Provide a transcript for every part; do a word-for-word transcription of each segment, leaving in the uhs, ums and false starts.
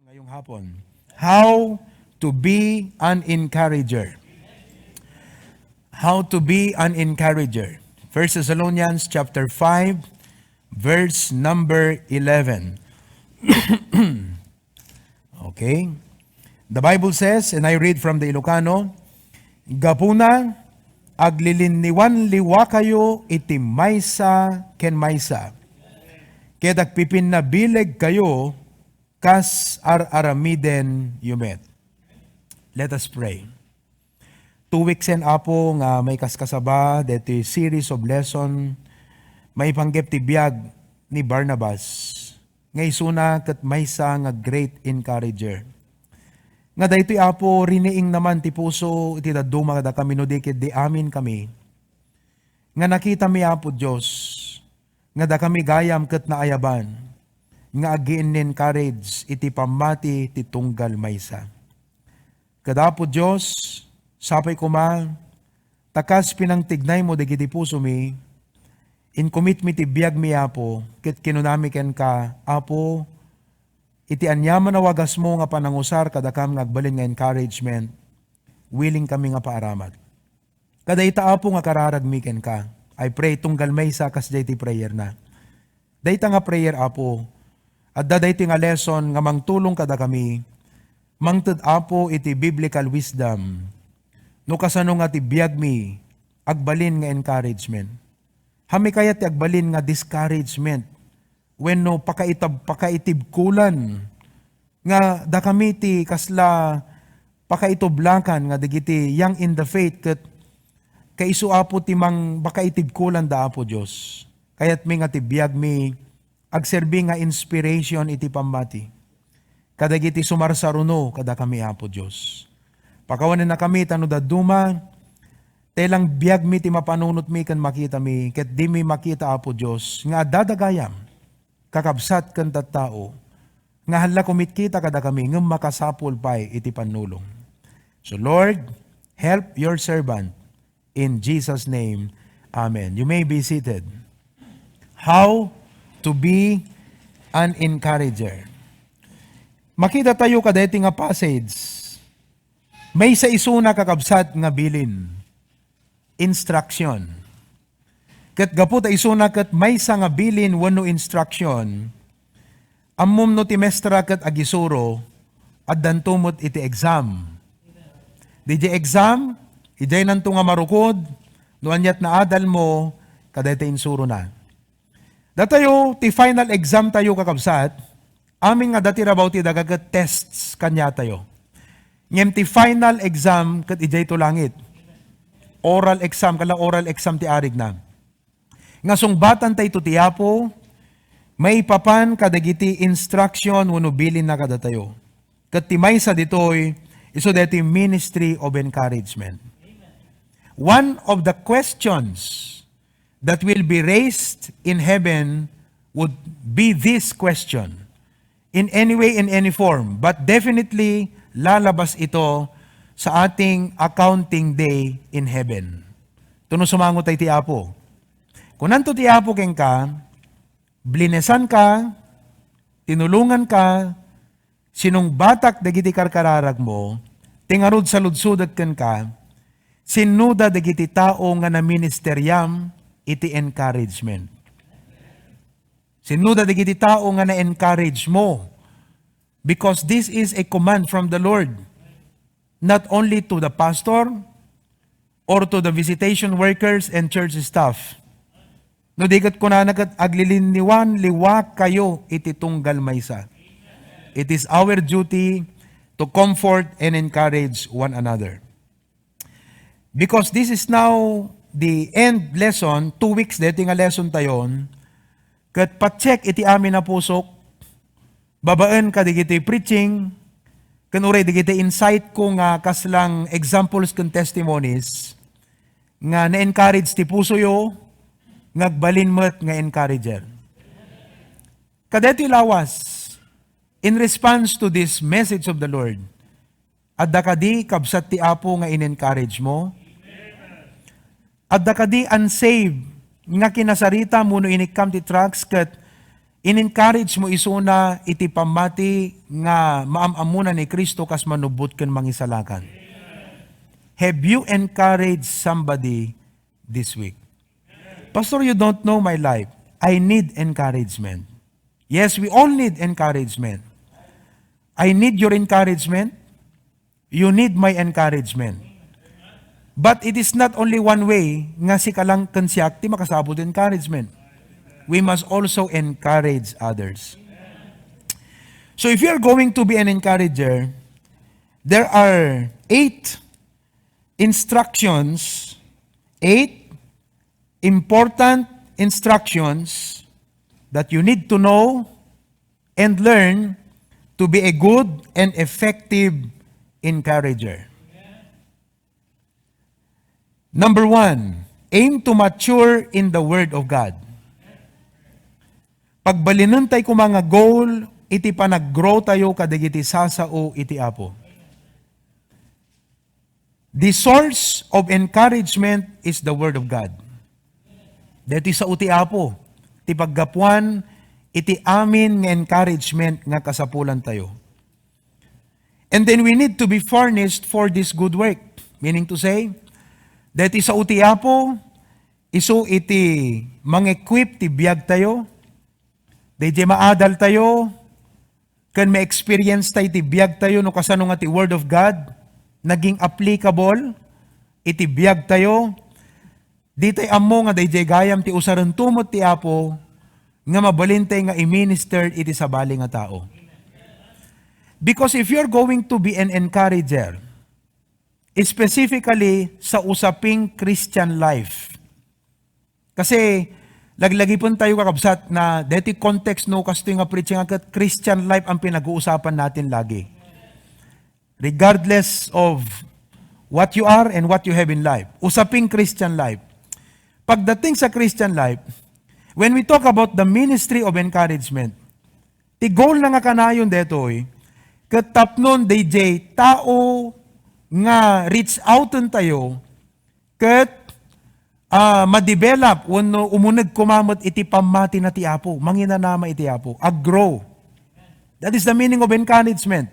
Ngayong hapon, how to be an encourager. How to be an encourager. First Thessalonians chapter five, verse number eleven. Okay? The Bible says, and I read from the Ilocano, "Gapuna, aglilinniwan liwakayo iti maysa ken maysa, ket agpipinnabilegkayo kas ar-aramidenyo met." Let us pray. Two weeks en, Apo, nga maikaskasaba deti series of lesson maipanggep ti biag ni Barnabas, nga isuna ket maysa nga great encourager. Nga daytoy, Apo, riniingna man ti puso iti dadduma kadakami no di ketdi amin kami. Nga nakitami, Apo Dios, nga dakami gayam ket naayaban nga ag-encourage iti pammati ti tunggal maysa. Ket Apo Dios, sapay koma, ta kas pinangtignaymo dagiti pusomi, incommit-mi ti biagmi, Apo, ket kinunami kenka, Apo, iti aniaman a wagasmo nga panangusar kadakam nga agbalin nga encouragement, willing kami nga paaramat. Kadayta, Apo, nga kararagmi kenka. I pray tunggal maysa kasdiay ti prayer na. Dayta nga prayer, Apo, adda daytoy nga lesson nga mangtulong kadakami, mangted, Apo, iti biblical wisdom. No kasano nga ti biagmi, agbalin nga encouragement. Haanmi kayat ti agbalin nga discouragement wenno pakaitab-, pakaitibkulan nga dakami ti kasla pakaitublakan nga dagiti young in the faith ket kaisu, Apo, ti mangpakaitibkulanda, Apo Dios. Kayatmi nga ti biagmi agserbi nga inspiration iti pammati kadagiti sumarsaruno kadakami, Apo Dios. Pakawanennakami ta no dadduma, ta ilang biagmi ti mapanunotmi ken makitami, ket dimi makita, Apo Dios, nga adda dagayam, kakabsat ken tattao, nga halla kumitkita kadakami ngem makasapul pay iti pannulong. So Lord, help your servant in Jesus' name. Amen. You may be seated. How to be an encourager. Makita tayo kadaytoy nga passage. Maysa isuna, kakabsat, nga bilin. Instruction. Ket gapu ta isuna ket maysa nga bilin wenno instruction, ammom no ti mestra ket agisuro, addanto met iti exam. Didiay exam, idiay nanto nga marukod, no aniat naadalmo, kadayta insurona. Datayo, ti final exam tayo, kakabsat, amin nga adda ti rabaw ti daga ket tests kaniatayo. Ngem ti final exam ket idiay to langit. Oral exam, kala oral exam ti arigna. Nga sungbatan tayo ti Apo, maipapan kadagiti instruction wenno bilinna kadatayo. Ket ti maysa ditoy, isu daytoy ministry of encouragement. One of the questions that will be raised in heaven would be this question, in any way, in any form, but definitely lalabas ito sa ating accounting day in heaven. Tuno sumango tayo ti Apo. Kunanto ti Apo kenka, blinesanka, tinulonganka, sinungbatak dagiti karkararagmo, ti ngarud saludsodek kenka, sinnoda dagiti tao nga naministeriam iti encouragement. Sinnoda dagiti tao nga na-encourage mo. Because this is a command from the Lord, not only to the pastor or to the visitation workers and church staff. No di ket kunana ket, "Aglilinniwan liwakayo iti tunggal maysa." It is our duty to comfort and encourage one another. Because this is now the end lesson, two weeks daytoy nga lesson tayon, ket pa-check iti amin a pusok, babaen kadagiti preaching, ken uray dagiti insight ko nga kaslang examples ken testimonies, nga na-encourage ti pusoyo, nga agbalin met nga encourager. Kadaytoy lawas, in response to this message of the Lord, adda kadi kabsat ti Apo nga in-encourage mo? Adda kadi unsaved nga kinasarita mo no inikkam ti tracts ket In-encourage mo isuna iti pammati nga maam-ammona ni Cristo kas manubbot ken mangisalakan? Have you encouraged somebody this week? "Pastor, you don't know my life. I need encouragement." Yes, we all need encouragement. I need your encouragement. You need my encouragement. But it is not only one way nga sika lang ken siak ti makasapul ti encouragement. We must also encourage others. So if you are going to be an encourager, there are eight instructions, eight important instructions that you need to know and learn to be a good and effective encourager. Number one, aim to mature in the Word of God. Pagbalinen tay koma nga goal iti panag-grow tayo kadagiti sasao iti Apo. The source of encouragement is the Word of God. Daytoy sao ti Apo ti paggapuan iti amin nga encouragement nga kasapulan tayo. And then we need to be furnished for this good work. Meaning to say, daytoy sao ti Apo, isu iti mang-equip ti biag tayo, dayjay maadal tayo, ken ma-experience tayo iti biag tayo no kasano nga ti Word of God naging applicable iti biag tayo. Ditay ammo nga dayjay gayam ti usaren to met ti Apo nga mabalin tay nga i-minister iti sabali nga tao. Because if you're going to be an encourager, specifically sa usaping Christian life, kasi laglagipen tayo, kakabsat, na deti context no kastoy nga preaching ket Christian life ang pinag-uusapan natin lagi. Regardless of what you are and what you have in life. Usaping Christian life. Pagdating sa Christian life, when we talk about the ministry of encouragement, ti goal na nga kanayon detoy, ket tapnon dayjay tao nga reach outen tayo, ket, ah, ma-develop wenno umuneg koma met iti pammati na ti Apo, manginanama iti Apo, ag-grow. That is the meaning of encouragement.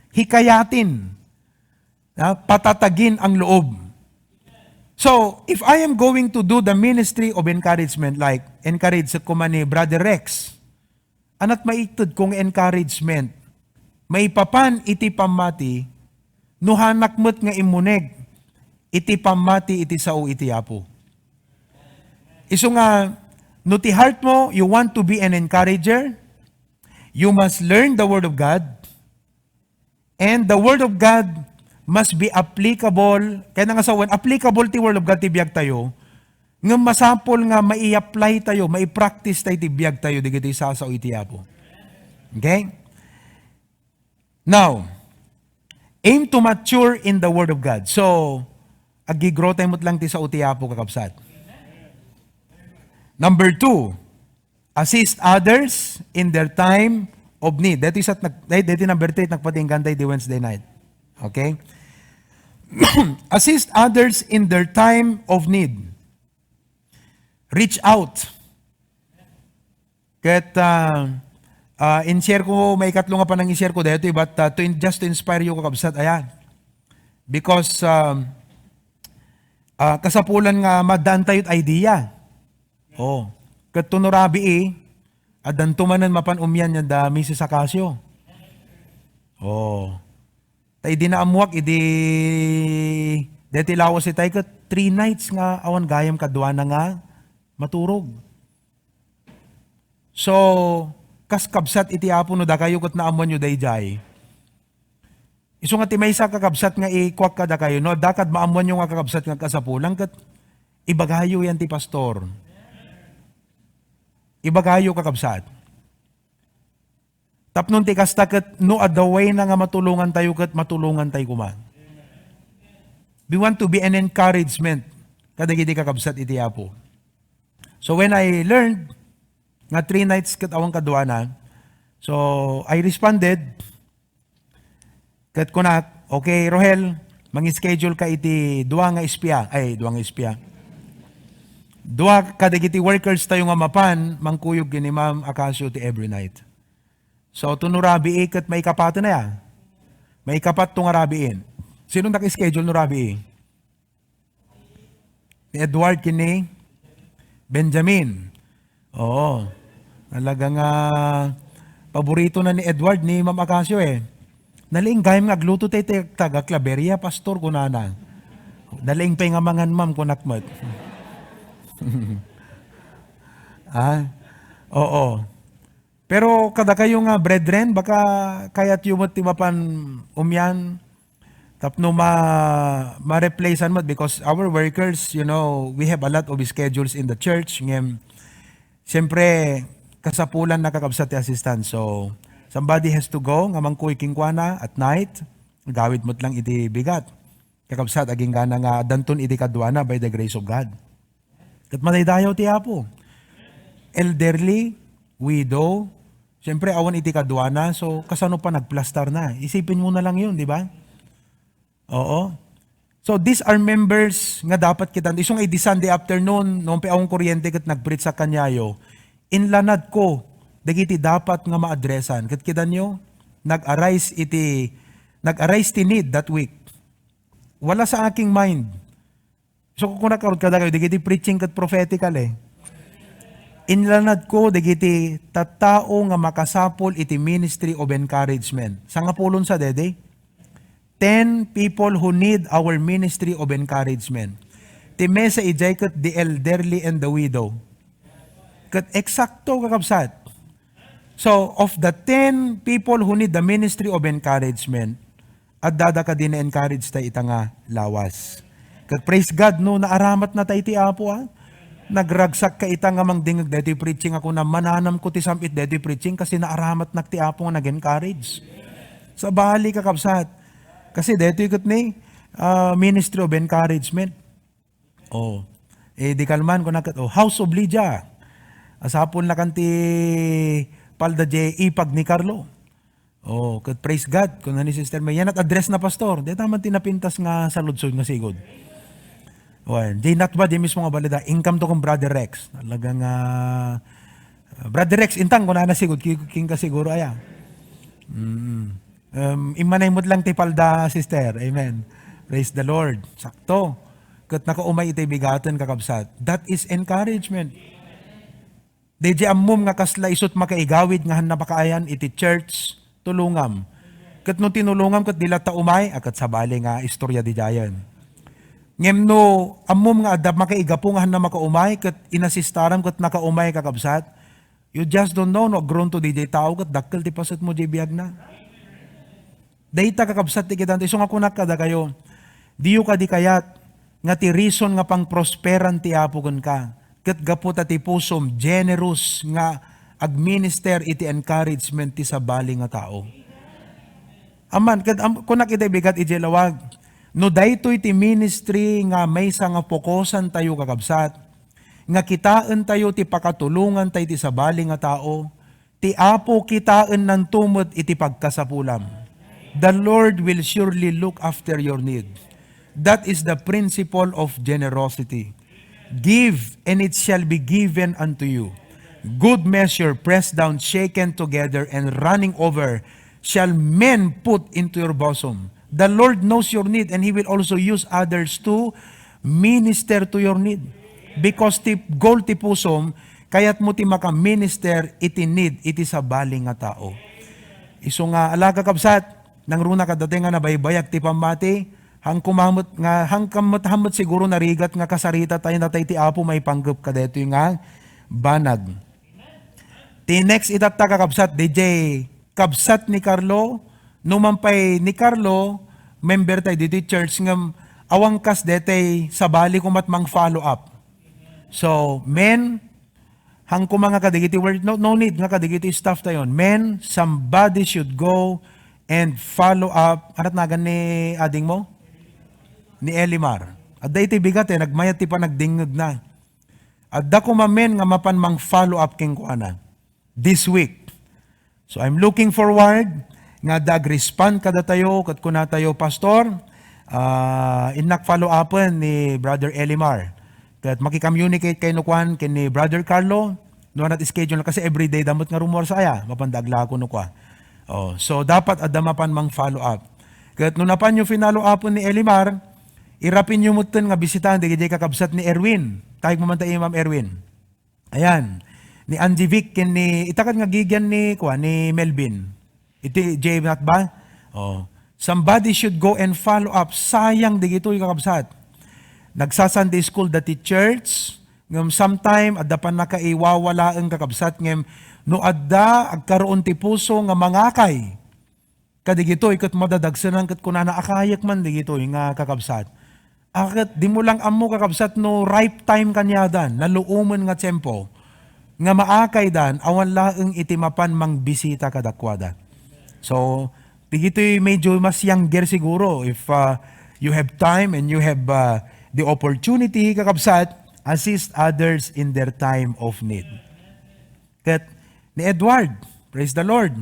Hikayatin, ah, patatagin ang loob. So, if I am going to do the ministry of encouragement, like, encourage koma ni Brother Rex, anat maitedko nga encouragement maipapan iti pammati no hanak met nga immuneg iti pammati iti sao iti Apo. Isu nga, no ti heart mo, you want to be an encourager, you must learn the Word of God, and the Word of God must be applicable. Kaya nga sawen, applicable ti Word of God ti biag tayo, ngem masapul nga mai-apply tayo, mai-practice tayo ti biag tayo, dagiti sasao iti Apo. Okay? Now, aim to mature in the Word of God. So, agi-grow tayo met lang ti sao ti Apo, kakabsat. Number two, assist others in their time of need. Deti sat nag-, deti number three, nagpatinggan tayo di Wednesday night. Okay? Assist others in their time of need. Reach out. Ket, ah, ah, in-share ko, maikatlo nga panang-i-share ko daytoy, but, ah, to in-, just to inspire you, kakabsat, ayan. Because, um, ah, kasapulan nga maddaan tayo idea. Oh, ket no rabii, addanto manen mapan umian da Misis Acacio. Oh. Ta idi naammuak, idi deti lawas itay ket three nights nga awan gayam kaduana nga maturog. So, kas kabsat iti Apo no dakayo ket naammuanyo daydiay. Isu nga ti maysa, kakabsat, nga ikuak kadakayo, no adda kad maammuanyo nga kakabsat nga kasapulan ket ibagayo yan ti pastor. Ibagayo, kakabsat. Tapno ti kasta ket no adda way na nga matulongan tayo ket matulongan tayo koma. We want to be an encouragement kadagiti kakabsat iti Apo. So when I learned nga three nights ket awan kaduana, so I responded, ket kunak, "Okay, Rohel, mangi-schedule ka iti dua nga espia." Ay, dua nga espia. Dua kadagiti workers tayo nga mapan, mangkuyog ken ni Ma'am Acacio ti every night. So, to no rabii ket maikapaten aya? Maikapat to nga rabiin. Sino naka-schedule no rabii? Ni Edward ken ni Benjamin. Oo. Talaga nga paborito na ni Edward ni Ma'am Acacio eh. Nalaing gayam nga agluto tay, tay taga Claveria, Pastor, kunana. Nalaing pay nga mangan, ma'am, kunak met. Ah, oo. Pero kadakayo nga brethren, baka kayatyo met ti mapan umian tapno ma-, ma-replacean met, because our workers, you know, we have a lot of schedules in the church. Ngem, siyempre, kasapulan na, kakabsat, ti assistance. So, somebody has to go nga mangkuy kenkuana at night. Agawid met lang iti bigat. Kakabsat, aginggana nga addanton iti kaduana by the grace of God. Ket madaydayaw ti Apo. Elderly, widow, siyempre, awan iti kaduana, so kasano pa nagplastar na? Isipin mo na lang yun, di ba? Oo. So, these are members nga dapat kita, isu nga idi Sunday afternoon, no, pay awan kuryente ket nagpreach sa kaniayo, inlanad ko dagiti dapat nga maadresan. Ket kidanyo, nag-arise iti, nag-arise ti need that week. Wala sa aking mind. So, kunak ngarud kadakayo, dagiti preaching ket prophetical eh. Inlanad ko dagiti tattao nga makasapul iti ministry of encouragement. Sangapulon sa dede? Ten people who need our ministry of encouragement. Ti mesa idiay ket the elderly and the widow. Ket eksakto, kakabsat. So, of the ten people who need the ministry of encouragement, adda da kadi na-encourage tay ita nga lawas. Ket praise God, no, naaramatna tay ti Apo, ah. Nagragsak ka ita nga mangdingeg daytoy preaching, a kuna, mananamko ti sam-it daytoy preaching kasi naaramatnak ti Apo nga nag-encourage. Sabali, kakabsat. Kasi daytoy ket ni, ah, ministry of encouragement. Oh. Eh, di kalman, kuna ket, oh, House of Lydia. Asapulna kan ti palda diay ipag ni Carlo. Oh, ket praise God, kuna ni Sister May, "Yan at address na, Pastor." Dayta man ti napintas nga saludsod nga sigud. Wen, di natba, di mismo nga balada, "Income to kong Brother Rex." Talaga nga, ah, "Brother Rex, intang," kunana sigud, ki-, king ka siguro, aya. Mm. Um, immanay mo lang ti palda, sister. Amen. Praise the Lord. Sakto. Ket nakaumay iti bigaten, kakabsat. That is encouragement. Daydi ammom nga kasla isut makaigawid nga hanna pakaayan iti church, tulongam. Ket no tinulongam ket di latta umay, a, ket sabali nga istorya didiayen. Ngem no ammom nga adda makaigapu nga hanna makaumay, ket inasistaram ket nakaumay, kakabsat, you just don't know no agroom to didiay tao ket dakkel ti paset mo diay biagna. Dayta, kakabsat, ti kitan, isu nga kunak kadakayo, diyo kadi kayat nga ti reason nga pangprosperan ti Apo kenka, ket gapu ta ti pusom generous nga agminister iti encouragement ti sabali nga tao. Aman, ket am-, kunak iti bigat iti lawag, no daytoy ti ministry nga maysa nga fokusan tayo, kakabsat, nga kitaen tayo ti pakatulongan tayo ti sabali nga tao, ti Apo kitaennanto met iti pagkasapulam. The Lord will surely look after your need. That is the principle of generosity. "Give, and it shall be given unto you. Good measure, pressed down, shaken together, and running over, shall men put into your bosom." The Lord knows your need, and He will also use others to minister to your need. Because ti goal ti pusom, kayat mo ti makaminister iti need iti sabali nga tao. Isu nga, ala, kakabsat, nangruna kadatayo nga nabaybayag ti pammati, hangko met nga, hangko met, hammet siguro narigat nga kasarita tayo natay ti Apo maipanggep kadaytoy nga banag. Ti next itatta, kakabsat, didiay kabsat ni Carlo, no man pay ni Carlo, member tayo ditoy church, ngem awan kas detay sabali ko met mang-follow up. So, men, hangko nga kadagiti work, no, no need nga kadagiti staff tayon. Men, somebody should go and follow up. Anat nagan ni ading mo? Ni Elimar. Adda iti bigat eh, nagmayat ti panagdingngeg na. Adda koma men nga mapan mang-follow up kenkuana this week. So, I'm looking forward nga adda agrespond kadatayo, ket kunatayo, "Pastor, ah, innak follow-upen ni Brother Elimar." Ket maki-communicate kayo no kuan ken ni Brother Carlo, no anat schedule na, kasi everyday da met nga rumuarsa aya, mapanda aglako no kua. Oh, so dapat adda mapan mang follow up. Ket no napanyo finallow up ni Elimar, irapinyo metten nga bisitaan dagiti kakabsat ni Erwin. Tayegmo man ta, Ma'am Erwin. Ayan, ni Angie Vic ken ni, ita ket nga agigian ni, kua, ni Melvin. Iti J F not ba? Oh. Somebody should go and follow up. Sayang digitoy, kakabsat. Nagsa-Sunday school dati church, ngem sometime adda pannakaiwawalaeng, kakabsat, ngem no adda agkaroon ti puso nga mangakay kadigitoy ket madadagsenan ket kunana, "Akayek man digitoy nga, kakabsat." A, ket dimo lang ammo, kakabsat, no ripe time kaniadan, naluomen nga tiempo, nga maakaydan awan laeng iti mapan mangbisita kadakuada. So, digitoy medyo mas younger siguro. If, uh, you have time and you have, uh, the opportunity, kakabsat, assist others in their time of need. Ket ni Edward, praise the Lord,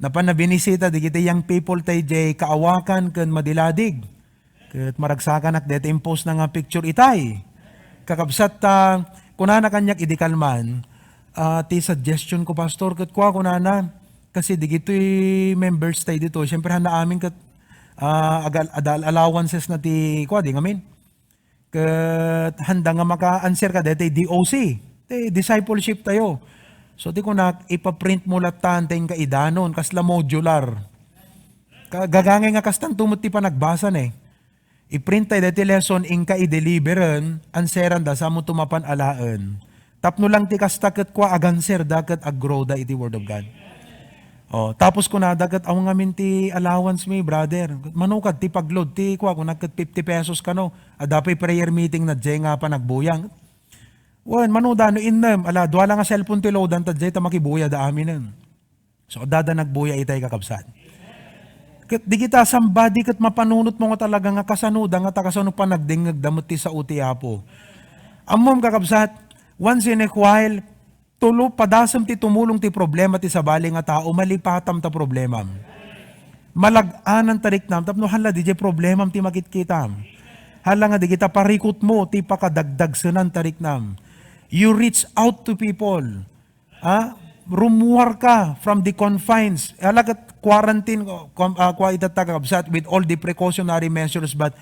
napan nabinisita digiti young people tayo idiay Kaawakan ken Madiladig. Ket maragsakanak deti impost na nga picture itay. Kakabsat, ah, kunana kaniak idi kalman, ah, ti suggestion ko, Pastor, ket kua, kunana, kasi digitoy members tayo dito, siyempre, handa amin ket, ah, agal-, adal allowances na ti, kua, di ngamin. Ket handa nga maka-answer ka daytoy D O C, ti discipleship tayo. So, ti kunak, ipaprint mo latta, ta inka idanon, kasla modular. Ka-, gagangay nga kastanto met ti panagbasa, ne. Iprint tayo daytoy lesson, inka i-deliveren, answeran da, sa mo tumapan alaen. Tapno lang ti kasta ket kua, aganserda ket aggrowda iti Word of God. Oh, tapos kunada ket, "Awan ngamin ti allowance mi, brother." "Mano kad ti pagload ti kua?" Kuna ket, "Fifty pesos kano. Adda pay prayer meeting na diay nga panagbuyang." Wen, mano da no innem, ala, dua lang nga cellphone ti loadan ta diay ta makibuyada aminen. So, adda da nagbuya itay, kakabsat. Ket di kita somebody ket mapanunot mo nga talaga nga kasano da, nga ta kasano panagdengngeg da met ti sao ti Apo. Ammom, kakabsat, once in a while, tulo, padasem ti tumulong ti problema ti sabali nga tao, malipatam ta problemam. Malag-anan ta riknam, tapno hala, di diay problemam ti makitkitam. Hala nga di kita parikutmo ti pakadagdagsenan ta riknam. You reach out to people. Ah, rumuar ka from the confines. Hala ket quarantine, com-, ah, kua ita ta, kakabsat, with all the precautionary measures, but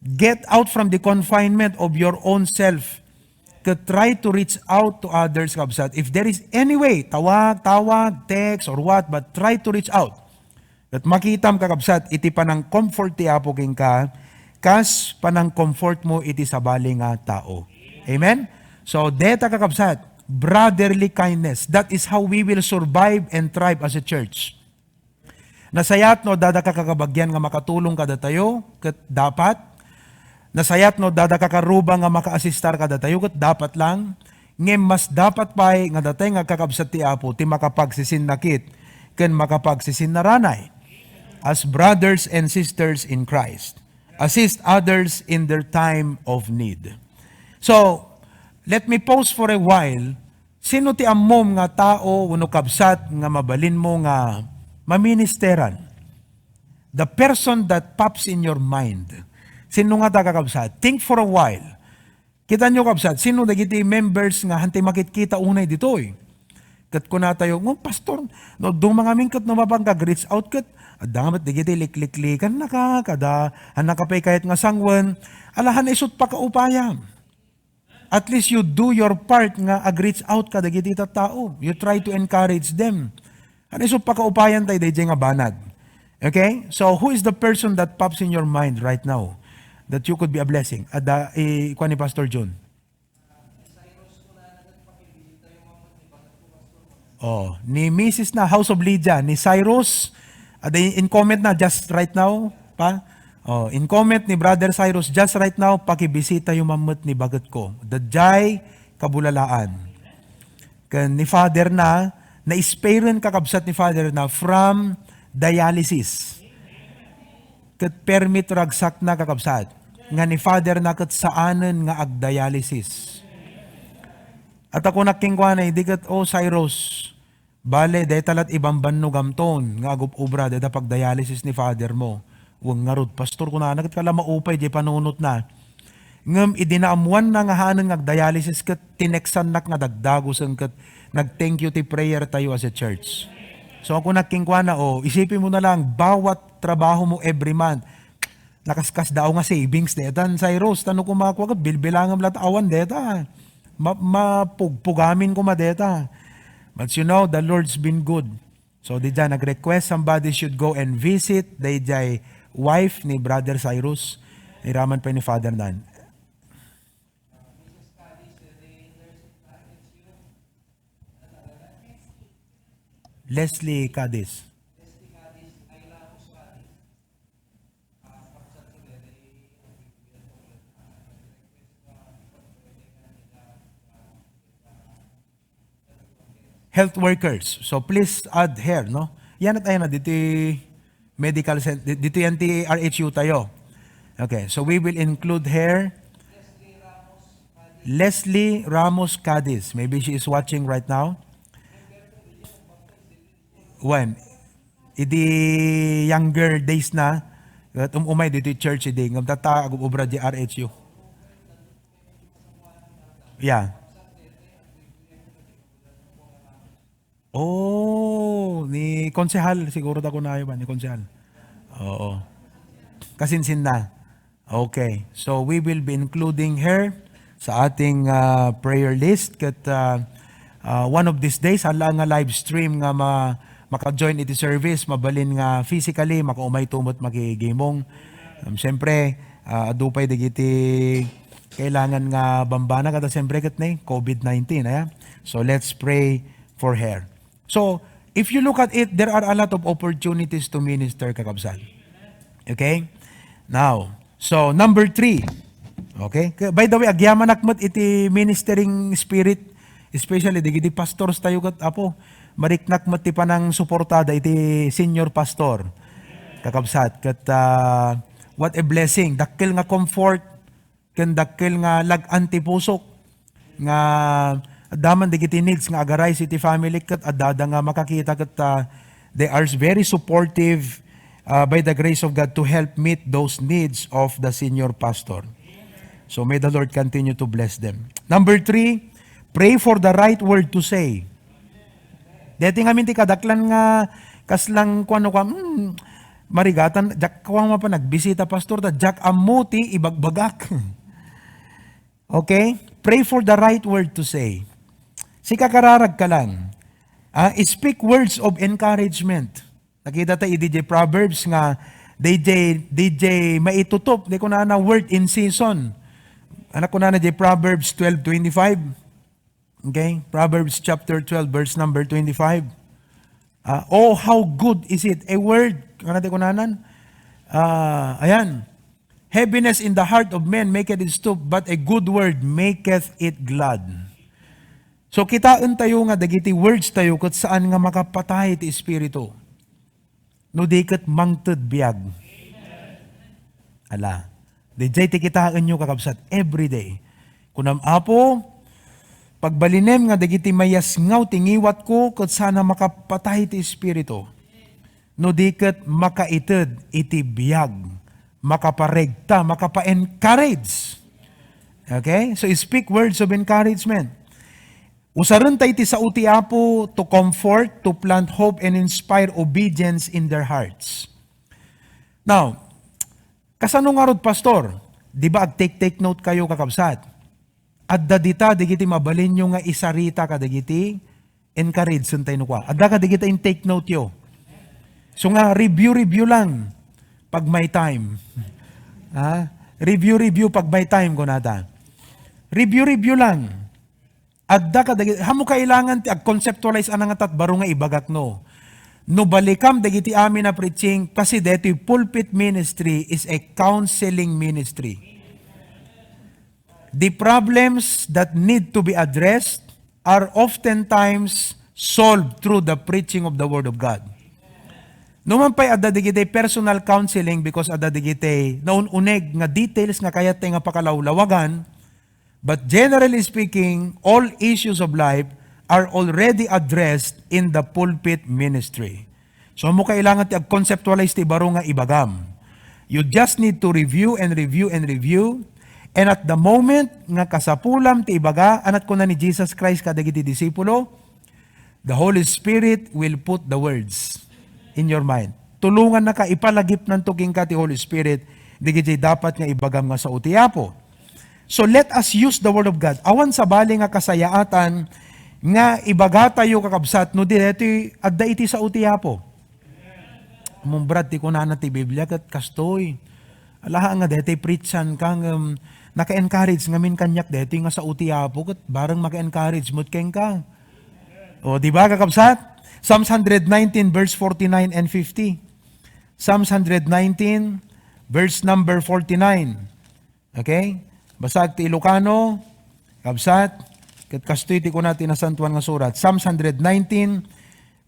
get out from the confinement of your own self. Ket try to reach out to others, kabsat. If there is any way, tawag, tawag, text, or what, but try to reach out. Ket makitam, kakabsat, iti panang-comfort ti Apo kenka, kas panang-comfort mo iti sabali nga tao. Amen? So, deta, kakabsat, brotherly kindness. That is how we will survive and thrive as a church. Nasayaat no adda daka kakabagyan nga makatulong kadatayo, ket dapat. Nasayaat no adda daka karuba nga makaasistar kadatayo, ket dapat lang. Ngem mas dapat pay nga datay nga agkakabsat ti Apo ti makapagsisinnakit ken makapagsisinnarunay as brothers and sisters in Christ. Assist others in their time of need. So, let me pause for a while. Sino ti ammom nga tao wenno kabsat nga mabalinmo nga maministeran? The person that pops in your mind. Sino ngata, kakabsat? Think for a while. Kitanyo, kabsat, sino dagiti members nga hantay makitkita unay ditoy? Ket kunatayo, "Ngem, Pastor, no duma ngamin ket no mapangkag-reach out ket adda met dagiti likliklikan naka, kada, han naka pay kayat nga sangwen, ala, han isut pakaupayam." At least you do your part nga ag-reach out kadagiti tattao. You try to encourage them. Ano isu pakaupayan tayo dayjay nga banag? Okay? So, who is the person that pops in your mind right now that you could be a blessing? Ada, i-, kuan ni Pastor John. Oh, ni Missus na, House of Lydia, ni Cyrus, ada in, in comment na just right now, pa? Oh, in comment ni Brother Cyrus, just right now, pakibisita yo man met ni baget ko. Dayjay kabulalaan. Ken ni Father na, na-spare-en kakabsat ni Father na from dialysis. Ket permi ti ragsakna, kakabsat, nga ni Father na ket saanen nga agdialysis. At ako nakingkuana, idi ket, "Oh, Cyrus, bale, dayta lat ibambannogamton nga agub-ubra dayta pagdialysis ni Father mo." Wen ngarud, "Pastor," kunana, "ket kala maupay diay panunotna." Ngem idi naammoanna nga haanna nga agdialysis ket tineksannak nga dagdagusen ket nag-thank you ti prayer tayo as a church. So, kunak kenkuana, "O, isipem mo na lang, bawat trabaho mo every month, nakaskasdaaw nga savings dayta, Cyrus, ta no kumakua ket bilbilangem latta, awan dayta. Ma-, mapugpugamin koma dayta." But you know, the Lord's been good. So, daydiay nag-request somebody should go and visit daydiay wife ni Brother Cyrus, iraman pay ni Father Nan. Leslie Cadiz. Health workers. So please add her, no? Yan at ayan na, dito medical center, dito yan ti R H U tayo. Okay, so we will include her. Leslie Ramos Cadiz. Maybe she is watching right now. When? Idi younger days na, ket um-, umay ditoy church idi, ngem tatta, agub-ubra di R H U. Yeah. Oh, ni Konsehal, siguro ta kunayo ba, ni Konsehal? Oo. Kasinsin na. Okay. So, we will be including her sa ating, ah, prayer list. Ket, ah, ah, one of these days, hala nga live stream nga ma-, maka-join iti service, mabalin nga physically, makaumay tumot makigimong. Um, siyempre, ah, adu pay dagiti kailangan nga bambana, kada siyempre ket ni covid nineteen, aya? So, let's pray for her. So, if you look at it, there are a lot of opportunities to minister, kakabsat. Okay? Now, so, number three. Okay? K-, by the way, agyamanak met iti ministering spirit, especially dagiti pastors tayo ket, Apo, mariknak met ti panangsuportada iti senior pastor. Kakabsat, ket, ah, what a blessing. Dakkel nga comfort ken dakkel nga lag-an ti pusok nga adda man dagiti needs nga agarise iti family ket adda nga makakita ket, ah, they are very supportive, ah, by the grace of God to help meet those needs of the senior pastor. So may the Lord continue to bless them. Number three, pray for the right word to say. Deti ngamin ti kadaklan nga kaslang kuano ka, "Hmm, marigatan, diak kuan mapan nagbisita, pastor, ta diak ammo ti ibagbagak." Okay? Pray for the right word to say. Sika kararag ka lang. Ah, speak words of encouragement. Nakita ta idi jay Proverbs nga D J, D J maitutup, di kunana word in season. Anak kunana jay Proverbs twelve twenty-five. Okay? Proverbs chapter twelve, verse number twenty-five. Ah, "Oh, how good is it?" A word, ano natin kunanan? Ah, ayan. "Heaviness in the heart of men maketh it stoop, but a good word maketh it glad." So, kitaen tayo nga dagiti words tayo ket saan nga makapatay ti espiritu. No di ket mangted biag. Ala, didiay ti kitaenyo, kakabsat, every day. Kunam, "Apo, pagbalinem nga dagiti mayasngaw ti ngiwatko ket sana makapatay ti espiritu. No di ket makaited iti biag, makaparegta, makapa-encourage." Okay? So, speak words of encouragement. Usarenta iti sao ti Apo to comfort, to plant hope, and inspire obedience in their hearts. Now, kasano ngarud, Pastor? Di ba ag-take-take note kayo, kakabsat? Adda dita, dagiti mabalinyo nga isarita kadagiti encourage, sentay no kwa. Adda kadagita in take note yo. So nga, review-review lang pag may time. Ha? Review-review pag may time, kunata. Review-review lang. Adda kadagiti, ammo kailangan ti ag-conceptualize a nangatat baro nga ibagak no. No balikam dagiti amin a preaching, kasi detoy pulpit ministry is a counseling ministry. The problems that need to be addressed are oftentimes solved through the preaching of the Word of God. No man pay adda digiti personal counseling because adda digiti naun-uneg nga details nga kayat tay nga pakalawlawagan, but generally speaking, all issues of life are already addressed in the pulpit ministry. So, ammo kailangan ti ag-conceptualize ti baro nga ibagam. You just need to review and review and review And at the moment nga kasapulam ti ibaga, anat kuna ni Jesus Christ kadagiti disipulo, "The Holy Spirit will put the words in your mind." Tulongannaka, ipalagipnanto kenka ti Holy Spirit, dagiti dapat nga ibagam nga sao ti Apo. So let us use the Word of God. Awan sabali nga kasayaatan nga ibagatayo, kakabsat, no di daytoy adda iti sao ti Apo. Ammom, Brad, ti kunana ti Biblia ket kastoy. Alaha nga daytoy preachan ka ngem naka-encourage ngamin kaniak daytoy nga sao ti Apo ket bareng maka-encourage met kenka. O, di ba, kakabsat? Psalms one hundred nineteen verse forty-nine and fifty. Psalms one hundred nineteen, verse number forty-nine. Okay? Basag ti Ilocano, kabsat, ket kastoy ti kuna ti Nasantoan nga Surat. Psalms one hundred nineteen,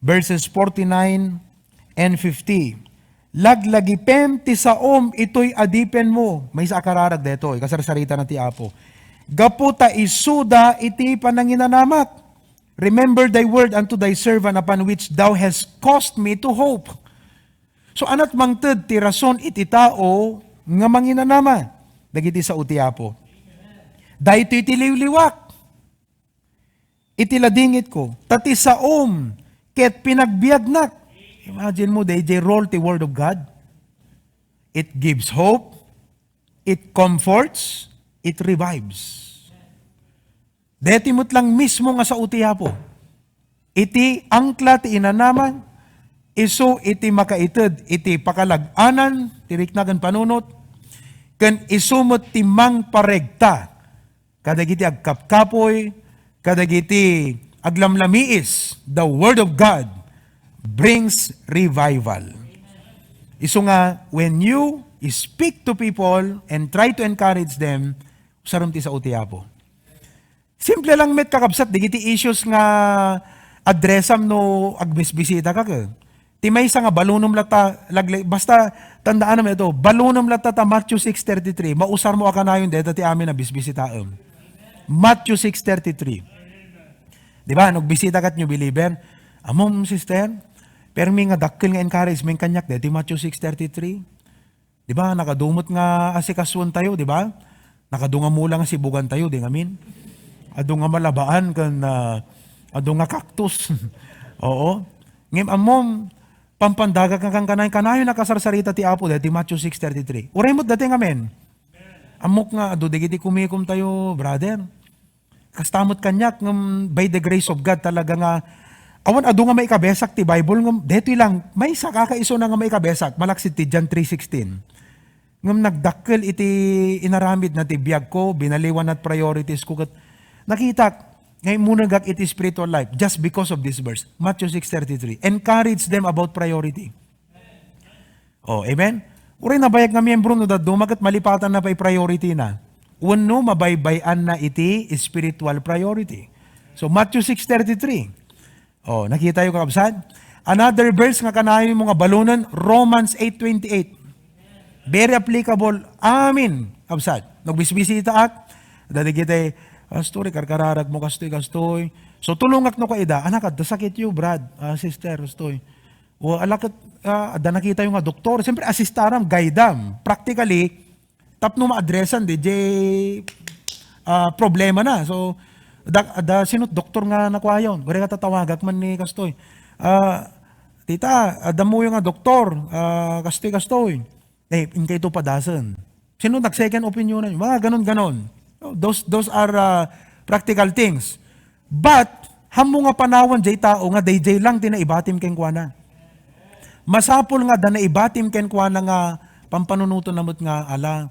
verses forty-nine and fifty. "Laglagipem ti saom itoy adipenmo." Maysa a kararag daytoy, kasarsaritana ti Apo. "Gapu ta isuda iti pananginanamak. Remember thy word unto thy servant upon which thou hast caused me to hope." So, anat mangted ti rason iti tao nga manginanama dagiti sao ti Apo. "Daytoy ti liwliwak iti ladingitko, ta ti saom ket pinagbiagnak." Imagine mo, dayjay role ti Word of God. It gives hope, it comforts, it revives. Daytoy met lang mismo nga sao ti Apo. Iti angkla ti inanama, isu iti makaited iti pakalag-anan ti rikna ken panunot, ken isu met ti mangparegta kadagiti agkapkapoy, kadagiti aglamlamiis. The Word of God brings revival. Isu nga, when you speak to people and try to encourage them, usarem ti sao ti Apo. Simple lang met, kakabsat, dagiti issues nga addressam no agbisbisita ka, ke. Ti maysa nga balunem latta, laglay-, basta tandaanam ito, balunem latta ta Matthew six thirty-three, mausarmo a kanayon dayta ti amin a bisbisitaem. Matthew six thirty-three. Di ba? Nagbisita kat new believer, "Ammom, sister, permi nga dakkel nga encouragement kaniak dayta ti Matthew six thirty-three." Di ba? Nakadu met nga asikasuentayo, di ba? Nakadu nga mula nga sibugantayo, di ngamin? Adu nga malabaan ken, ah, adu nga cactus. Oo. Ngem ammom, pampandagak nga kankanayon, kanayon a kasarsarita ti Apo, dayta ti Matthew six thirty-three. Uray met dayta ngamin. Ammok nga adu dagiti kumikomtayo, brother. Kasta met kaniak, ngem by the grace of God talaga nga, awan adu nga maikabesak ti Bible, ngem daytoy lang, maysa kakaisuna nga maikabesak, malaksid ti John three sixteen. Ngem nagdakkel iti inaramidna ti biagko, binaliwanna ti priorities ko, ket nakitak nga immunegak iti spiritual life just because of this verse, Matthew six thirty-three. Encourage them about priority. Oh, amen? Uray nabayag nga miyembro no dadduma ket malipatanna pay priority na. Wenno mabaybay-anna iti spiritual priority. So, Matthew six thirty-three. Oh, nakitayo, kakabsat? Another verse nga kanayon mo nga balunen, Romans eight twenty-eight. Very applicable. Amen, kabsat. Nagbisbisitaak, dadagitay, "Pastor, karkararag mo kastoy, kastoy." So, tulongak no kaida, "Anak, adda sakit yo, brad, ah, sister, kastoy." O, ala ket, ah, adda nakitayo nga doktor. Siyempre, assistam, guidam. Practically, tapno ma-addressan, di, di, ah, problema na. So, da, da, sino doktor nga nakuayon? Gure nga tatawagak man ni kastoy. Ah, "Tita, adda moyo nga doktor. Ah, kastoy, kastoy." Eh, inkayto padasen. Sino nag-second opinionan? Mga ganon-ganon. No, those, those are, uh, practical things. But, hammo nga panawan jay tao nga dayjay lang ti naibatim kenkuana. Masapul nga da naibatim kenkuana nga pampanunoten na met nga, ala,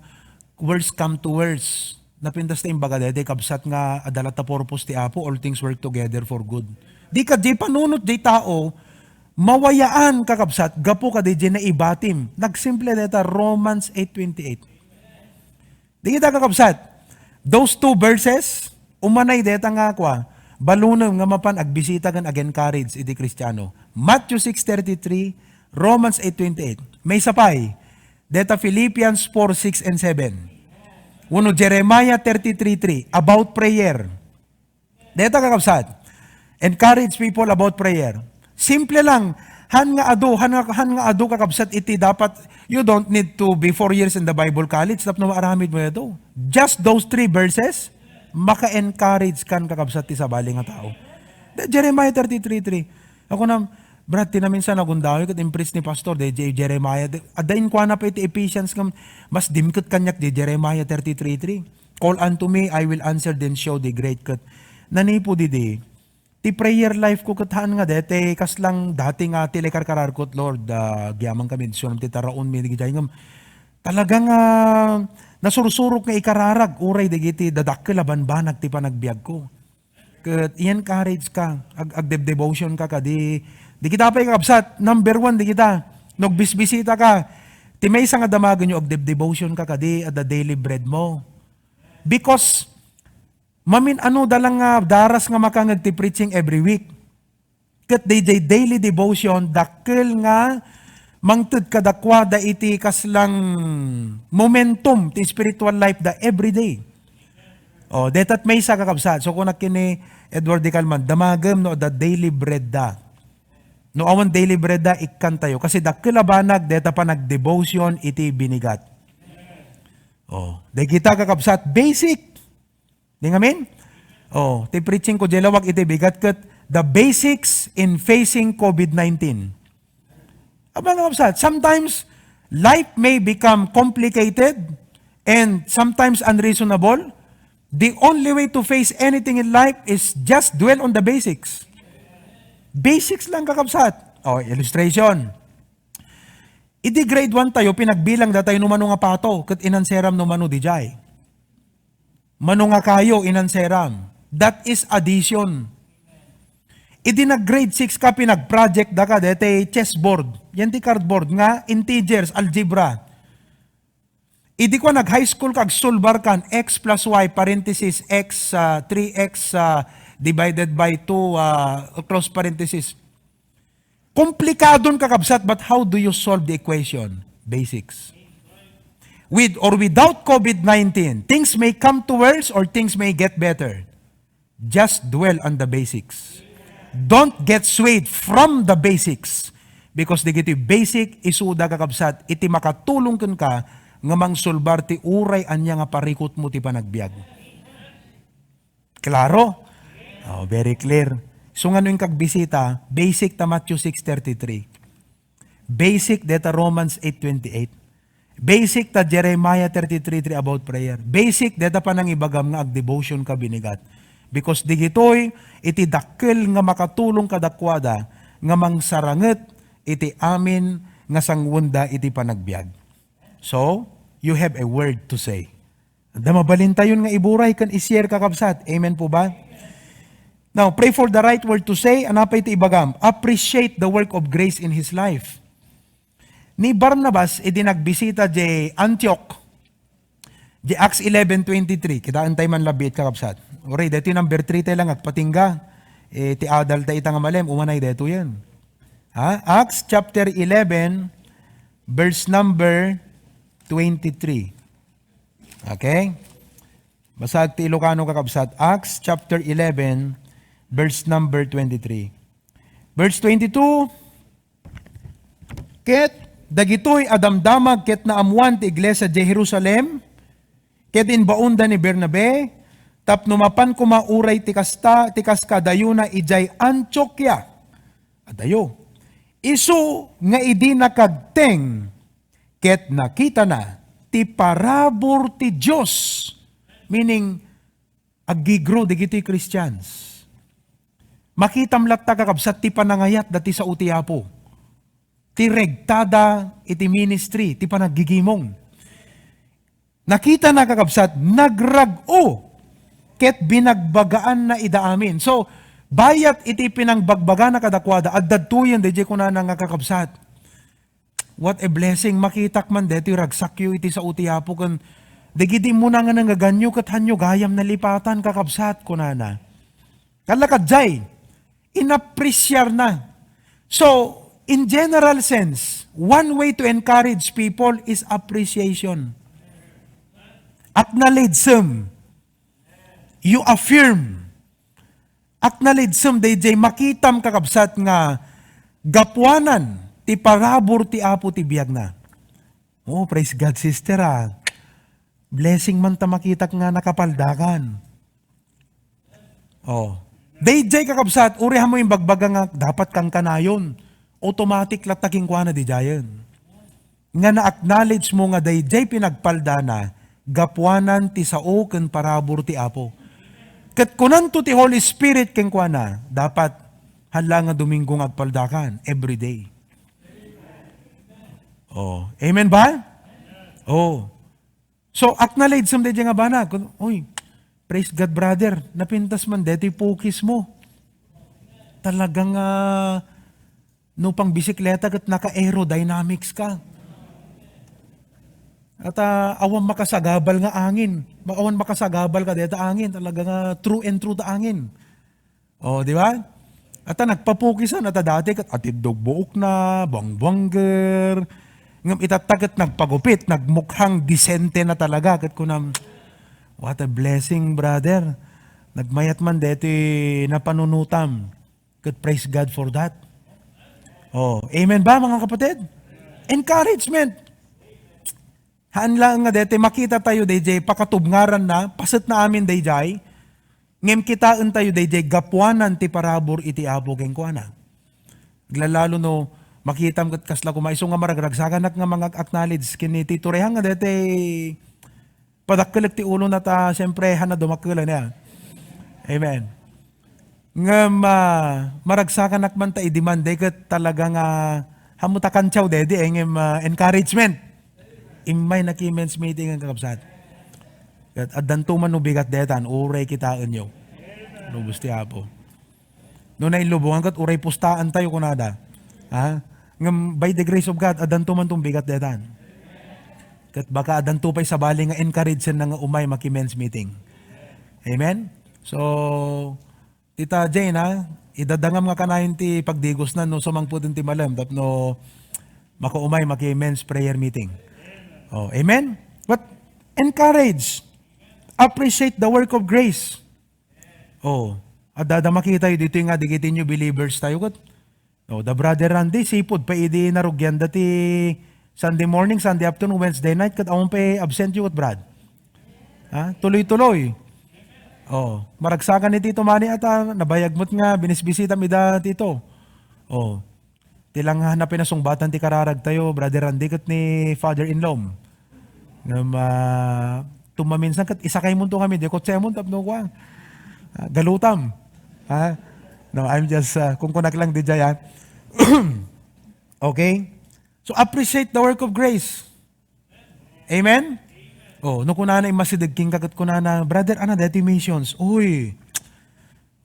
worst come to worst. Napintas ta imbaga daytoy, kabsat, nga adda latta purpose ti Apo, all things work together for good. Di ka, di panunot, di tao, mawayaan, kakabsat, gapu ka di, di naibatim. Nagsimple dayta, Romans eight twenty-eight. Di kita, kakabsat, those two verses, umanay dayta nga, kwa, balunem nga mapan agbisita ken ag-encourage iti Kristiano. Matthew six thirty-three, Romans eight twenty-eight. Maysa pay, deta Philippians four six and seven. Wenno Jeremiah thirty-three three, about prayer. Deta, kakabsat, encourage people about prayer. Simple lang, Han nga adu, han nga, han nga adu, kakabsat, iti dapat, you don't need to be four years in the Bible college tapno maaramid mo ito. Just those three verses, maka-encourage kan, kakabsat, ti sabali nga tao. The Jeremiah thirty-three three. Ako na, Brad, ti naminsan, nagundaway ket impress ni Pastor, the J-, Jeremiah, the, adda inkuana pa iti Ephesians nga, mas dimket kaniak di Jeremiah thirty-three three. "Call unto me, I will answer thee and show thee great," ket nanipo didi. Ti prayer life ko ket haan nga deti, kaslang dati nga ti lekarkararkot, Lord, ah, agyaman kami, isunam ti taraon mi, digijay ngem talaga nga nasursurok nga ikararag, uray digiti dadakkel a banbanag ti panagbiag ko. Ket i-encourage ka, ag-, agdebdevotion ka kadi. Di kita pay, kakabsat, number one, di kita. No agbisbisita ka, ti maysa nga damagen yo, agdebdevotion ka kadi, adda daily bread mo. Because, mamin-ano da lang nga daras nga makangeg ti preaching every week. Ket dayjay daily devotion, dakkel nga mangted kadakuada iti kaslang momentum ti spiritual life da every day. O, deta ti maysa, kakabsat. So, kunak ken ni Edward de Calman, damagem no adda daily bread da. No awan daily bread da, ikkantayo. Kasi dakkel a banag, deta panagdevotion iti binigat. O, dagita, kakabsat, basic. Di ngamin? O, ti preaching ko, jay lawag iti bigat ket the basics in facing COVID nineteen. Aba nga, kakabsat, sometimes life may become complicated and sometimes unreasonable. The only way to face anything in life is just dwell on the basics. Basics lang, kakabsat. O, illustration. Idi grade one tayo, pinagbilang datayo no mano nga pato, ket inanseram no mano dijay. Mano nga kayo, inanseram. That is addition. Idi nag-grade six ka, pinag-project da ka, dete chessboard. Yan ti cardboard nga integers, algebra. Idi ko nag-high school ka, agsulbar kan x plus y, parenthesis, x, ah, three x, ah, divided by two, ah, close parenthesis. Komplikadon, kakabsat, but how do you solve the equation? Basics. With or without COVID nineteen, things may come to worse or things may get better. Just dwell on the basics. Don't get swayed from the basics. Because digiti basic, isuda, kakabsat, iti makatulong kenka nga mangsulbar ti uray ania nga parikutmo ti panagbiag. Klaro? Oh, very clear. So, nga no inka agbisita, basic ta Matthew six thirty-three. Basic deta Romans eight twenty-eight. Basic ta Jeremiah thirty-three three about prayer. Basic deta panangibagam nga agdevotion ka binigat. Because digitoy iti dakkel nga makatulong kadakuada nga mangsaranget iti amin nga sanguenda iti panagbiag. So, you have a word to say. Adda mabalintayon nga iburay ken i-share, kakabsat. Amen po ba? Now, pray for the right word to say. Ania pay ti ibagam? Appreciate the work of grace in his life. Ni Barnabas, idi nagbisita di Antioch, di Acts eleven twenty-three, kitaen tayo man labiit, kakabsat. Uray, daytoy number three tayo lang, agpatingga. Eh, ti adal ta ita nga malem, umanay daytoy yan. Ha? Acts chapter eleven, verse number twenty-three. Okay? Basaek ti Ilocano, kakabsat. Acts chapter eleven, verse number twenty-three. Verse twenty-two, ket dagitoy a damdamag ket naammoan ti iglesia idiay Jerusalem, ket imbaonda ni Bernabe, tapno mapan koma uray ti kasta, ti kas kadayona idiay Antiokia. Adayo. Isu nga idi nakagteng, ket nakitana ti parabur ti Dios. Meaning, aggi-grow dagiti Christians. Makitam latta, kakabsat, ti panangayat dati sao ti Apo. Ti regtada iti ministry, ti panaggigimong. Nakitana, kakabsat, nagrag-o ket binagbagaanna ida amin. So, bayat iti pinangbagbagana kadakuada, adda daytoyen, dayjay kunana nga, kakabsat. What a blessing. Makitak man daytoy ragsakyo iti sao ti Apo ken dagidi immuna nga nangngeganyo ket hanyo gayam nalipatan, kakabsat, kunana. Kallakadjay, inapresiarna. So, in general sense, one way to encourage people is appreciation. Acknowledge them. You affirm. Acknowledge them, dayjay makitam, kakabsat, nga Gapuanan ti parabur ti Apo ti biagna. Oh, praise God, sister, ah. Blessing man ta makitak nga nakapaldakan. Oh. Dayjay, kakabsat, uray mo imbagbaga nga dapat kang kanayon. Automatic latta kenkuana dayjayen. Nga na-acknowledge mo nga dayjay pinagpaldana, gapuanan ti sao ken parabur ti Apo. Ket kunanto ti Holy Spirit kenkuana, dapat hala nga Domingo nga agpaldakan, every day. Oh, amen ba? Oh. So, acknowledge someday nga bana. Kun-, "Uy, praise God, brother. Napintas man detoy pukis mo. Talagang, ah, no pang bisikleta ket naka-aerodynamics ka. At, ah, awan makasagabal nga angin. Ma-, awan makasagabal ka deta angin. Talagang, ah, true and true ta angin." Oh, di ba? At, ah, nagpapukisan, at, ah, dati ket atiddog buokna, buangbuangger. Ngem itatta ket nagpagupit, nagmukhang disente na talaga. Ket kunam, "What a blessing, brother. Nagmayat man deti napanunutam." Ket praise God for that. Oh, amen ba, mga kapatid? Encouragement. Haan laeng nga daytoy makita tayo dayjay pakatubngaran na, paset na amin dayjay, ngem kitaen tayo dayjay gapuanan ti parabur iti Apo kenkuana. Aglalalo no makitam ket kasla koma, isu nga maragragsakanak nga mangag-acknowledge ken ni Tito Rehan nga daytoy padakkelek ti ulo na ta, siyempre, hana dumakkel, ania. Amen. Ngem, ah, maragsakanak man ta idi man, di ket talaga nga, ah, hamu ta kantiaw dedi, eh, ngem, ah, encouragement. Immay naki-men's meeting ang kakabsat. Ket addanto man no bigat detan, uray kitaenyo. Lubos ti Apo. No nailubongan ket uray pustaan tayo, kunada. Ha? Ngem by the grace of God, addanto man tong bigat detan. Ket baka addanto pay sabali nga encourage na nga umay maki-men's meeting. Amen? So, Tita Jane, ha? Idadangam nga kanayon ti pagdigosnan no sumangpet ti malem tapno makaumay maki men's prayer meeting. Oh, amen? But encourage. Appreciate the work of grace. Oh, adda da makita yu ditoy nga dagiti new believers tayo ket. Oh, da Brother Randy, sipud pa idi narugian da ti Sunday morning, Sunday afternoon, Wednesday night, ket awan pay absent yu ket, Brad. Ha? Tuloy-tuloy. Oh, maragsakan ni Tito Manny ata, nabayag met nga binisbisitam ida, Tito. Oh. Ti lang nga na pinasungbatan ti kararag tayo, Brother Randy, ket ni Father-in-law. Ngem, ah, tumaminsan ket isakay mon to kami, di kotse mon tapno kua. Ah, galutam. Ha? No, I'm just, ah, kung kunak lang di jay, ah. Okay? So, appreciate the work of grace. Amen? Oh, no kunana immasideg kenka ket kunana, "Brother, ana daytoy missions?" Uy,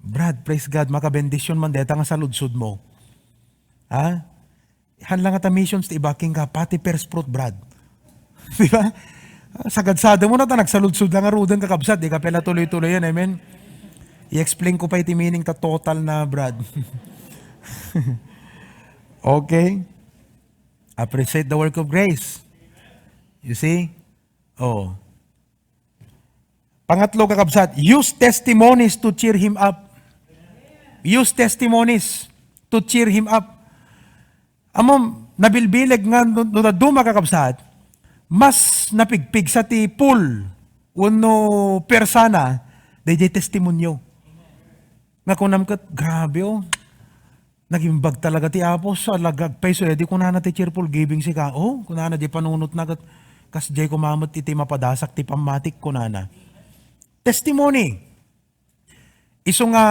Brad, praise God, makabendisyon man deta nga saludsod mo. Ha? Han lang ta missions ti ibagak kenka, pati first fruit, Brad. Di ba? Sagadsada mo na ta nagsaludsod lang a ruden, kakabsat, di ka pala tuloy-tuloy yan, amen? I-explain ko pa iti meaning ta total na, Brad. Okay? Appreciate the work of grace. You see? Oh. Pangatlo, kakabsat, use testimonies to cheer him up. Use testimonies to cheer him up. Ammom, nabilbileg nga no, no dadduma, kakabsat, mas napigpigsa ti pool wenno persana dayjay testimonio. Nga kunam ket, "Grabe, oh. Nagimbag talaga ti Apo, sa lagag pay so, edi kunana ti cheerful giving sika." Oh, kunana di panunotna ket, "Kasdiay koma met iti mapadasak ti pammatik," kunana. Testimony. Isu nga,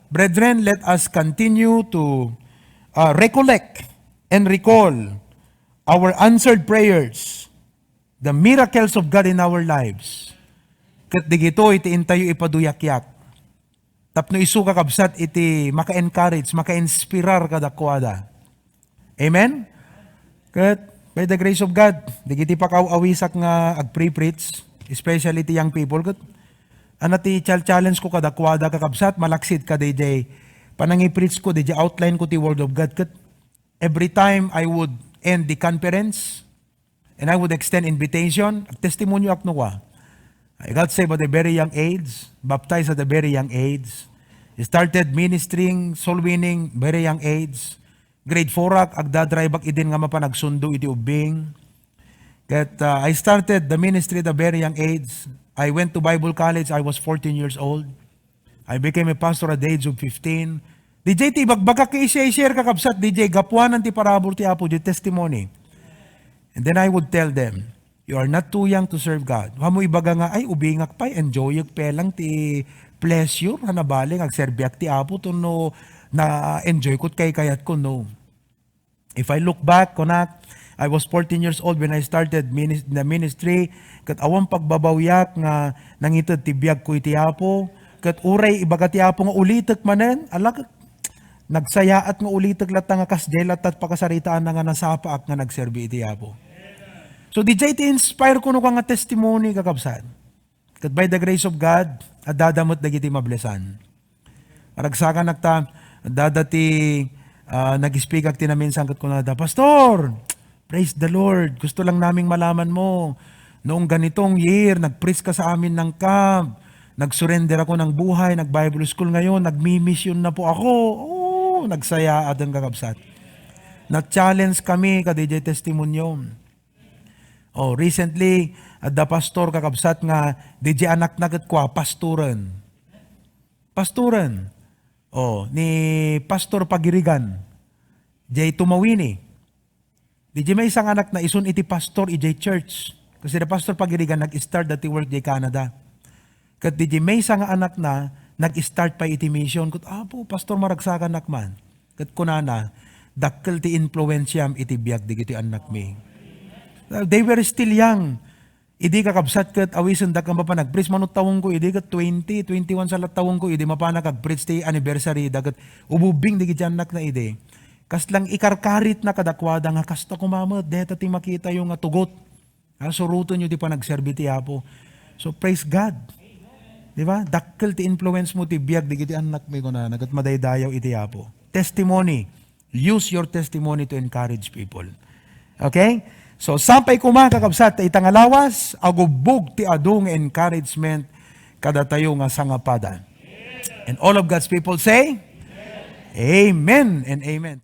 brethren, let us continue to, uh, recollect and recall our answered prayers, the miracles of God in our lives. Ket digitoy ti intayo ipaduyakyak. Tapno isu, kakabsat, iti maka-encourage, maka-inspirar kadakuada. Amen? Ket, by the grace of God, digiti pakaw-awisak nga agpre-preach, especially ti young people, ket, ana ti chal-, challenge ko kadakuada, kakabsat, malaksid ka didiay panangi-preach ko, didiay outline ko ti Word of God, ket every time I would end the conference, and I would extend invitation, agtestimonyoak no kua. I got saved at a very young age, baptized at a very young age, started ministering, soul winning, very young age. grade four ak, agdadrive ak idin nga mapan agsundo iti ubbing. Ket, uh, I started the ministry at a very young age. I went to Bible college, I was fourteen years old. I became a pastor at the age of fifteen. D J, ti ibagbagak ket i-share, kakabsat, D J, gapuanan ti parabur ti Apo, di testimony. And then I would tell them, "You are not too young to serve God." Amo ibaga nga, "Ay, ubingak pay, enjoyek pay lang ti pleasure, ha nabali nga agserbiak ti Apo, tapno na-enjoy ko ti kaykayatko," no? If I look back, kunak, I was fourteen years old when I started minis-, the ministry, ket awan pagbabawiak nga nangited ti biagko iti Apo, ket uray ibaga ti Apo nga ulitek manen, ala, nagsayaat nga ulitek latta nga kasdiay latta pakasaritaanna nga nasapaak nga nagserbi iti Apo. So, D J, ti inspire kuno ka nga testimony, kakabsat. Ket by the grace of God, adda met dagiti mablesan. Maragsakanak ta, adda ti, ah, nag-speak ak ti naminsan ket kunada, "Pastor, praise the Lord. Gusto lang naming malaman mo. Noong ganitong year, nag-preach ka sa amin ng camp. Nag-surrender ako ng buhay, nag-Bible school ngayon, nagmi-mission na po ako." Oh, nagsayaaten, kakabsat. Na-challenge kami, ka D J testimonyo. Oh, recently, adda pastor, kakabsat, nga D J anakna ket kua, pastoren. Pastoren. Oh, ni Pastor Pagirigan. Jay Tumawini. D J maysa nga anakna isun iti pastor ijay church. Kasi da Pastor Pagirigan nag-start dati work jay Canada. Ket D J maysa nga anakna nag-start pay iti mission. Ket, "Apo, pastor, maragsakanak man." Ket kunana, "Dakkel ti influensiam iti biag dagiti annakmi." They were still young. Idi, kakabsat, ket awisendak nga mapan ag-preach, manut tawenko idi ket twenty, twenty-one sa lat tawenko idi mapanak ag-preach ti anniversary da ket ububing dagiti annakna idi. Kaslang ikarkaritna kadakuada nga, "Kasta koma met, deta ti makitayo nga tugot. Ha, surotenyo ti panagserbi ti Apo." So, praise God. Di ba? Dakkel ti influence mo ti biag dagiti annakmi, kunana, ket madaydayaw iti Apo. Testimony. Use your testimony to encourage people. Okay? So, sapay koma, kakabsat, ta ita nga lawas, agubbog ti adu nga encouragement kadatayo nga sangapada. And all of God's people say, "Amen and amen."